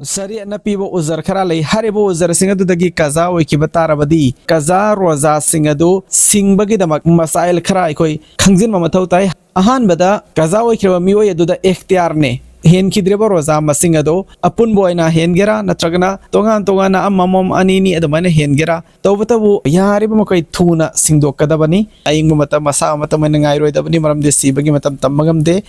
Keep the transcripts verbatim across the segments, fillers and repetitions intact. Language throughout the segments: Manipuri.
ꯁꯔꯤꯌꯠꯅ ꯄꯤꯕ ꯎꯖꯔ ꯈꯔ ꯂꯩ꯫ ꯍꯥꯏꯔꯤꯕ ꯎꯖꯔꯁꯤꯡ ꯑꯗꯨꯗꯒꯤ ꯀꯖꯥ ꯑꯣꯏꯈꯤꯕ ꯇꯥꯔꯕꯗꯤ, ꯀꯖꯥ ꯔꯣꯖꯥꯁꯤꯡ ꯑꯗꯨ ꯁꯤꯡꯕꯒꯤꯗꯃꯛ ꯃꯁꯥꯏꯜ ꯈꯔ ꯑꯩꯈꯣꯏ ꯈꯪꯖꯤꯟꯕ ꯃꯊꯧ ꯇꯥꯏ꯫ ꯑꯍꯥꯟꯕꯗ, ꯀꯖꯥ ꯑꯣꯏꯈ꯭ꯔꯕ ꯃꯤꯑꯣꯏ ꯑꯗꯨꯗ ꯏꯈꯇꯤꯌꯥꯔꯅꯦ꯫ ꯍꯦꯟꯈꯤꯗ꯭ꯔꯤꯕ ꯔꯣꯖꯥ ꯃꯁꯤꯡ ꯑꯗꯨ ꯑꯄꯨꯟꯕ ꯑꯣꯏꯅ ꯍꯦꯟꯒꯦꯔꯥ, ꯅꯠꯇ꯭ꯔꯒꯅ ꯇꯣꯉꯥꯟ ꯇꯣꯉꯥꯟꯅ ꯑꯃꯃꯝ, ꯑꯅꯤꯅꯤ ꯑꯗꯨꯃꯥꯏꯅ ꯍꯦꯟꯒꯦꯔꯥ, ꯇꯧꯕꯇꯕꯨ ꯌꯥꯔꯤꯕ ꯃꯈꯩ ꯊꯨꯅ ꯁꯤꯡꯗꯣꯛꯀꯗꯕꯅꯤ꯫ ꯑꯌꯤꯡꯕ ꯃꯇꯝ, ꯑꯁꯥꯕ ꯃꯇꯝ ꯑꯣꯏꯅ ꯉꯥꯏꯔꯣꯏꯗꯕꯅꯤ, ꯃꯔꯝꯗꯤ ꯁꯤꯕꯒꯤ ꯃꯇꯝ ꯇꯝꯕ ꯉꯝꯗꯦ꯫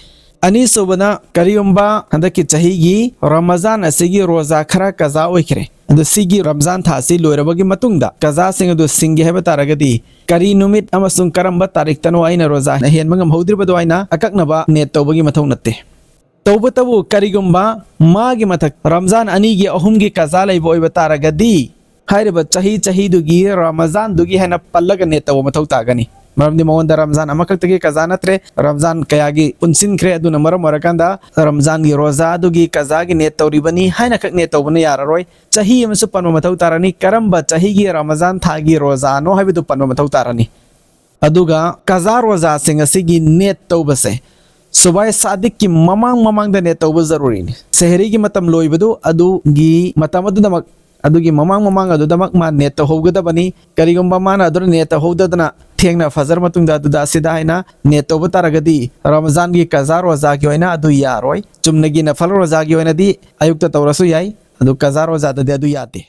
ꯑꯅꯤꯁꯨꯕꯅ, ꯀꯔꯤꯒꯨꯝꯕ ꯍꯟꯗꯛꯀꯤ ꯆꯍꯤꯒꯤ ꯔꯃꯖꯥꯟ ꯑꯁꯤꯒꯤ ꯔꯣꯖꯥ ꯈꯔ ꯀꯖꯥ ꯑꯣꯏꯈ꯭ꯔꯦ, ꯑꯗꯨ ꯁꯤꯒꯤ ꯔꯝꯖꯥꯟ ꯊꯥ ꯑꯁꯤ ꯂꯣꯏꯔꯕꯒꯤ ꯃꯇꯨꯡꯗ ꯀꯖꯥꯁꯤꯡ ꯑꯗꯨ ꯁꯤꯡꯒꯦ ꯍꯥꯏꯕ ꯇꯥꯔꯒꯗꯤ, ꯀꯔꯤ ꯅꯨꯃꯤꯠ ꯑꯃꯁꯨꯡ ꯀꯔꯝꯕ ꯇꯥꯔꯤꯛꯇꯅꯣ ꯑꯩꯅ ꯔꯣꯖꯥ ꯍꯦꯟꯕ ꯉꯝꯍꯧꯗ꯭ꯔꯤꯕꯗꯣ ꯍꯥꯏꯅ ꯑꯀꯛꯅꯕ ꯅꯦꯠ ꯇꯧꯕꯒꯤ ꯃꯊꯧ ꯅꯠꯇꯦ꯫ ꯇꯧꯕꯇꯕꯨ ꯀꯔꯤꯒꯨꯝꯕ ꯃꯥꯒꯤ ꯃꯊꯛ ꯔꯝꯖꯥꯟ ꯑꯅꯤꯒꯤ, ꯑꯍꯨꯝꯒꯤ ꯀꯖꯥ ꯂꯩꯕ ꯑꯣꯏꯕ ꯇꯥꯔꯒꯗꯤ, ꯍꯥꯏꯔꯤꯕ ꯆꯍꯤ ꯆꯍꯤꯗꯨꯒꯤ ꯔꯃꯖꯥꯟꯗꯨꯒꯤ ꯍꯥꯏꯅ ꯄꯜꯂꯒ ꯅꯦꯠ ꯇꯧꯕ ꯃꯊꯧ ꯇꯥꯒꯅꯤ꯫ ꯃꯔꯝꯗꯤ ꯃꯉꯣꯟꯗ ꯔꯝꯖꯥꯟ ꯑꯃꯈꯛꯇꯒꯤ ꯀꯖꯥ ꯅꯠꯇ꯭ꯔꯦ, ꯔꯝꯖꯥꯟ ꯀꯌꯥꯒꯤ ꯄꯨꯟꯁꯤꯟꯈ꯭ꯔꯦ꯫ ꯑꯗꯨꯅ ꯃꯔꯝ ꯑꯣꯏꯔꯀꯥꯟꯗ ꯔꯝꯖꯥꯟꯒꯤ ꯔꯣꯖꯥ ꯑꯗꯨꯒꯤ ꯀꯖꯥꯒꯤ ꯅꯦꯠ ꯇꯧꯔꯤꯕꯅꯤ ꯍꯥꯏꯅ ꯈꯛ ꯅꯦꯠ ꯇꯧꯕꯅ ꯌꯥꯔꯔꯣꯏ꯫ ꯆꯍꯤ ꯑꯃꯁꯨ ꯄꯟꯕ ꯃꯊꯧ ꯇꯥꯔꯅꯤ, ꯀꯔꯝꯕ ꯆꯍꯤꯒꯤ ꯔꯃꯖꯥꯟ ꯊꯥꯒꯤ ꯔꯣꯖꯥꯅꯣ ꯍꯥꯏꯕꯗꯨ ꯄꯟꯕ ꯃꯊꯧ ꯇꯥꯔꯅꯤ꯫ ꯑꯗꯨꯒ ꯀꯖꯥ ꯔꯣꯖꯥꯁꯤꯡ ꯑꯁꯤꯒꯤ ꯅꯦꯠ ꯇꯧꯕꯁꯦ ꯁꯨꯕꯥꯏ ꯁꯥꯗꯤꯛꯀꯤ ꯃꯃꯥꯡ ꯃꯃꯥꯡꯗ ꯅꯦꯠ ꯇꯧꯕ ꯖꯔꯨꯔꯤꯅꯤ꯫ ꯁꯦꯍꯔꯤꯒꯤ ꯃꯇꯝ ꯂꯣꯏꯕꯗꯨ ꯑꯗꯨꯒꯤ ꯃꯇꯝ ꯑꯗꯨꯗꯃꯛ, ꯑꯗꯨꯒꯤ ꯃꯃꯥꯡ ꯃꯃꯥꯡ ꯑꯗꯨꯗꯃꯛ ꯃꯥ ꯅꯦꯠ ꯇꯧꯍꯧꯒꯗꯕꯅꯤ꯫ ꯀꯔꯤꯒꯨꯝꯕ ꯃꯥꯅ ꯑꯗꯨꯗ ꯅꯦꯠ ꯇꯧꯍꯧꯗꯗꯅ ꯊꯦꯡꯅ ꯐꯖꯔ ꯃꯇꯨꯡꯗ ꯑꯗꯨꯗ ꯑꯁꯤꯗ ꯍꯥꯏꯅ ꯅꯦꯠ ꯇꯧꯕ ꯇꯥꯔꯒꯗꯤ, ꯔꯃꯖꯥꯟꯒꯤ ꯀꯖꯥ ꯔꯣꯖꯥꯒꯤ ꯑꯣꯏꯅ ꯑꯗꯨ ꯌꯥꯔꯣꯏ꯫ ꯆꯨꯝꯅꯒꯤ ꯅꯐꯜ ꯔꯣꯖꯥꯒꯤ ꯑꯣꯏꯅꯗꯤ ꯑꯌꯨꯛꯇ ꯇꯧꯔꯁꯨ ꯌꯥꯏ, ꯑꯗꯨ ꯀꯖꯥ ꯔꯣꯖꯥꯗꯗꯤ ꯑꯗꯨ ꯌꯥꯗꯦ꯫